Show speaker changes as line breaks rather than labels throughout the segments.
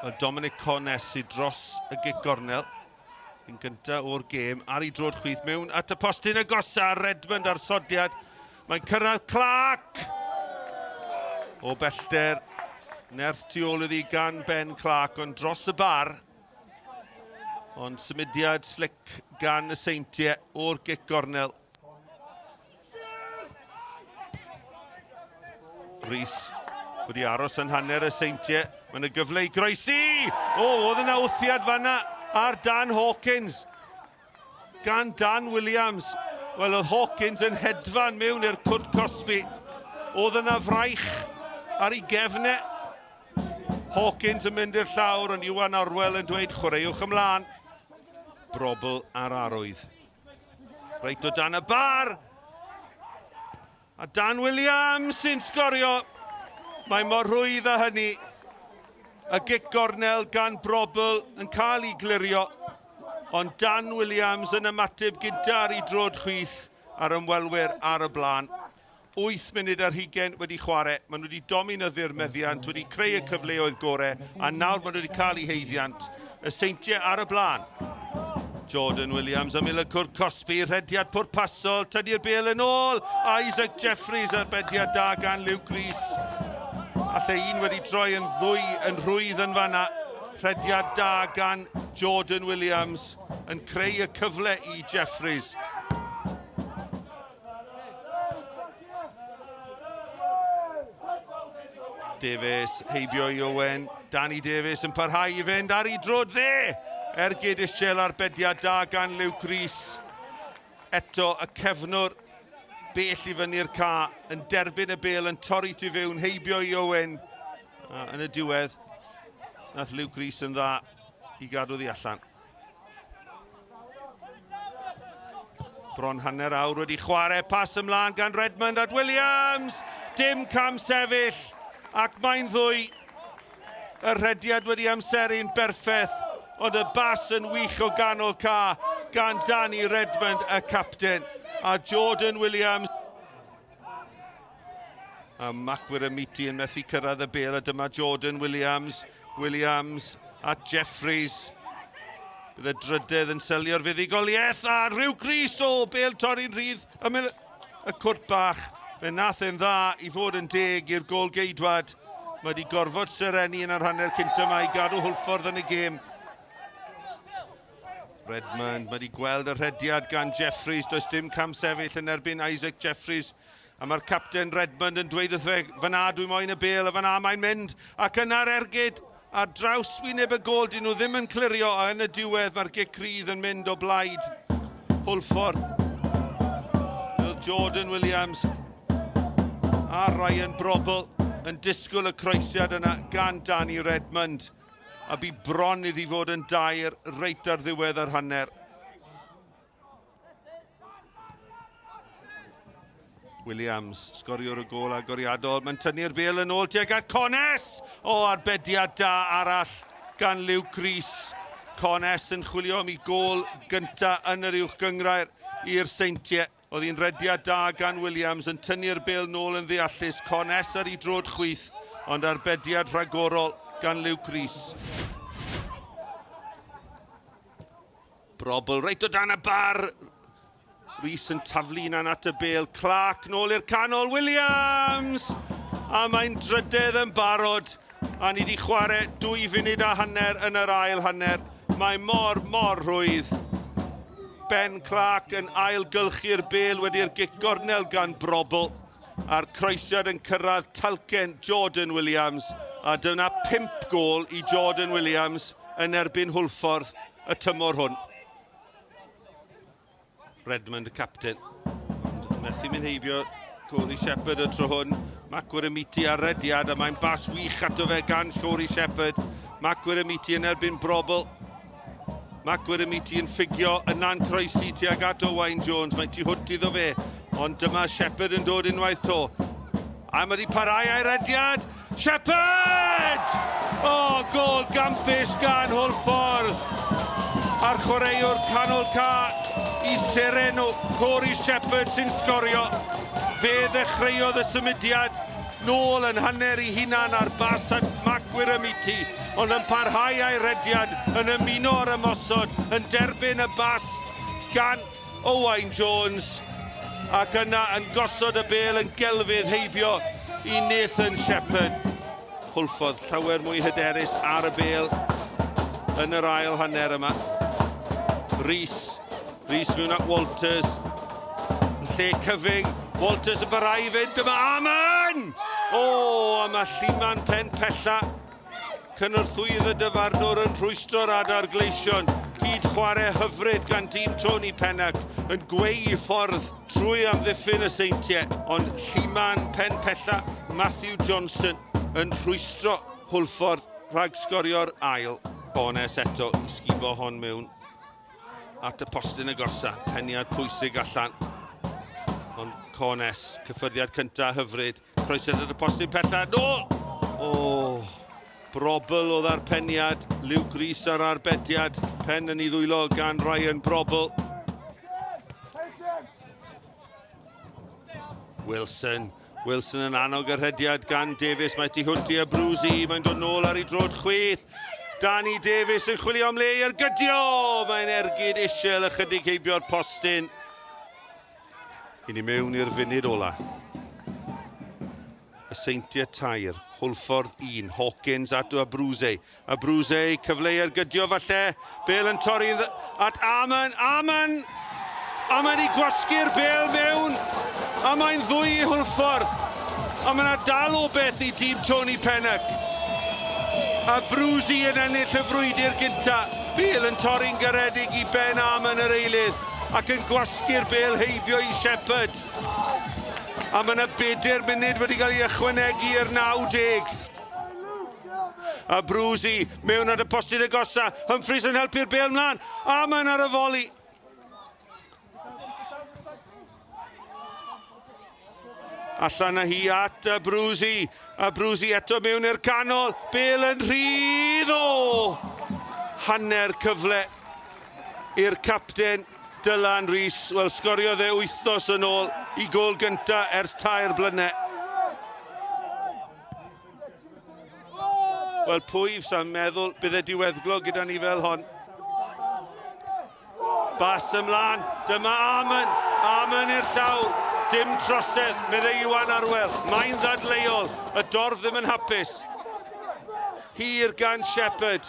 Wel, Dominic Connes sydd dros y gic gornel. Yn gyntaf o'r gêm, ar ei drod chwith mewn at y postyn agosa, Redmond ar sodiad. Mae'n cyrraedd Clark! O bellter, nerth tu ôl iddi gan Ben Clark, ond dros y bar. Ond symudiad slick gan y Seintiau o'r gic gornel. Rhys wedi aros yn hanner y Seintiau. Mae yna gyfle i groesi! O, oedd yna wthiad fanna ar Dan Hawkins. Gan Dan Williams. Wel, oedd Hawkins yn hedfan mewn i'r cwrt cosbi. Oedd yna fraich ar ei gefnau. Hawkins yn mynd i'r llawr, ond Iwan Orwell yn dweud chwaraewch ymlaen. Brobl ar arwydd. Reit o dan y bar. A Dan Williams sy'n sgorio. Mae mor rhwydd â hynny. Y gic gornel gan Brobl yn cael ei glirio. Ond Dan Williams yn ymateb gynta ar ei drod chwith a'r ymwelwyr ar y blaen. 8 munud ar hugain wedi chwarae. Maen nhw wedi dominyddu'r meddiant, wedi creu y cyfleoedd gorau, a nawr maen nhw wedi cael eu haeddiant. Y Seintiau ar y blaen. Jordan Williams ymyl y cwrt cosbi, rhediad pwrpasol, tynnu'r bêl yn ôl, Isaac Jeffries arbediad da gan Luke Rees. Alle un wedi troi yn ddwy yn rhwydd yn fanna. Rhediad da gan Jordan Williams yn creu y cyfle i Jeffries. Davies heibio i Owen. Danny Davies yn parhau i fynd ar ei drod dde. Ergyd isel arbediad da gan Luke Rees. Eto y cefnwr bell i fyny'r ca yn derbyn y bel yn torri tu fewn heibio i Owen. A yn y diwedd, nath Luke Rees yn dda i gadw ddi allan. Bron hanner awr wedi chwarae, pas ymlaen gan Redmond at Williams. Dim cam sefyll, ac mae'n ddwy. Y rhediad wedi amseru'n berffaith, ond y bas yn wych o ganol ca gan Danny Redmond, y capten, a Jordan Williams. A Macwyr y Miti yn methu cyrraedd y bel, a dyma Jordan Williams. Williams at Jeffries. Bydd y drydedd yn selio'r fuddugoliaeth, a rhyw gris o bel torri'n rhydd ymyl y cwrt bach. Fe nath e'n dda i fod yn deg i'r gôl geidwad. Mae wedi gorfod serenu yn yr hanner cynta yma i gadw Hwlffordd yn y gêm. Redmond, mae wedi gweld y rhediad gan Jeffries. Does dim cam sefyll yn erbyn Isaac Jeffries. A mae'r capten Redmond yn dweud wrth fe, fyna dwi moyn y bel, a fyna mae'n mynd. Ac yna'r ergyd ar draws wyneb y gôl, dyn nhw ddim yn clirio, a yn y diwedd mae'r gic rydd yn mynd o blaid Hwlffordd. Oedd Jordan Williams a Ryan Brobl yn disgwyl y croesiad yna gan Danny Redmond. A bu bron iddi fod yn dair reit ar ddiwedd yr hanner. Williams, sgoriwr y gôl agoriadol. Mae'n tynnu'r bêl yn ôl tuag at Cones! O, arbediad da arall gan Luke Rees. Cones yn chwilio am ei gôl gynta yn yr uwch gynghrair i'r Seintiau. Oedd hi'n rediad da gan Williams yn tynnu'r bêl nôl yn ddeallus. Cones ar ei drod chwith, ond arbediad rhagorol gan Luke Rees. Brobl reit o dan y bar. Rhys yn taflu unan at y bel. Clark nôl i'r canol. Williams! A mae'n drydedd yn barod. A ni wedi chwarae 2 funud a hanner yn yr ail hanner. Mae mor, mor rhwydd. Ben Clark yn ailgylchu'r bel wedi'r gic gornel gan Brobl. A'r croesiad yn cyrraedd talcen Jordan Williams. A dyna 5 gôl i Jordan Williams yn erbyn Hwlffordd y tymor hwn. Redmond y capten. Ond methu mynd heibio Corey Shepherd y tro hwn. Mac Wiremiti ar rediad a mae'n bas wych ato fe gan Corey Shepherd. Mac Wiremiti yn erbyn Brobl. Mac Wiremiti yn ffugio yna'n croesi tuag at Owain Jones. Mae tu hwnt iddo fe. Ond dyma Shepherd yn dod unwaith to. A mae wedi parhau a'i rediad. Shepherd! O, oh, gol gampus gan Hwlffordd. A'r chwaraewr canol ca i seren o Corey Shepherd sy'n sgorio. Fe ddechreuodd y symudiad nôl yn hanner i hunan ar bas at Mac Wiremiti. ond yn parhau a'i rediad, yn ymuno ar ymosod, yn derbyn y bas gan Owain Jones, ac yna yn gosod y bêl yn gelfydd heibio i Nathan Shepherd. Hwlffordd llawer mwy hyderus ar y bêl yn yr ail hanner yma. Rhys mewn at Walters, yn lle cyfyng, Walters yn barhau i fynd, dyma Amon! O, a mae Lluman pen pella. Cynorthwyydd y dyfarnwr yn rhwystro'r adar gleision. Cyd chwarae hyfryd gan dîm Tony Pennock yn gweu ffordd trwy amddiffyn y Seintiau. Ond Lluman pen pella, Matthew Johnson yn rhwystro Hwlffordd rhag sgorio'r ail. Bones eto i sgubo hon mewn at y postyn agosa. Peniad pwysig allan. Ond Cones, cyffyrddiad cyntaf hyfryd. Croesiad at y postyn pella. Nôl! O, Brobl oedd ar peniad. Luke Rees ar arbediad. Pen yn ei ddwylo gan Ryan Brobl. Wilson. Wilson yn annog y rhediad gan Davies. Mae tu hwnt i Abruzzi. Mae'n dod nôl ar ei drod chwith. Danny Davies yn chwilio am le i ergydio. Mae'n ergyd isiel ychydig heibio'r postyn. I ni mewn i'r funud ola. Y Seintiau 3, Hwlffordd 1, Hawkins at Abruzzi. Abruzzi, cyfle i ergydio falle. Bêl yn torri at Amon. Amon! A mae'n i gwasgu'r bêl mewn. A mae'n ddwy i Hwlffordd. A mae'n dal o beth i dîm Tony Pennock. Abruzzi yn ennill y frwydr gynta. Bêl yn torri'n garedig i Ben Amon yr eilydd. Ac yn gwasgu'r bêl heibio i Shepherd. A mae yna 4 munud wedi cael ei ychwanegu i'r 90. Abruzzi mewn at y postyn agosa. Humphreys yn helpu'r bêl mlaen. Amon ar y foli. Allan â hi at Abruzzi. Abruzzi eto mewn i'r canol. Bêl yn rhydd. O! Hanner cyfle i'r capten Dylan Rees. Wel, sgoriodd e wythnos yn ôl i gôl gynta ers 3 blynedd. Wel, pwy sa'n meddwl bydd y diweddglo gyda ni fel hon. Bas ymlaen, dyma Amon. Amon i'r llawr. Dim trosedd, meddai Iwan Arwel. Mae'n ddadleuol, y dorf ddim yn hapus. Hir gan Shepherd.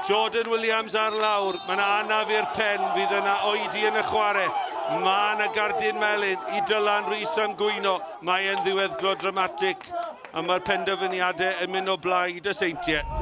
Jordan Williams ar lawr. Mae yna anaf i'r pen, fydd yna oedi yn y chwarae. Mae yna gardyn melyn i Dylan Rees am gwyno. Mae e'n ddiweddglo dramatig. A mae'r penderfyniadau yn mynd o blaid y Seintiau.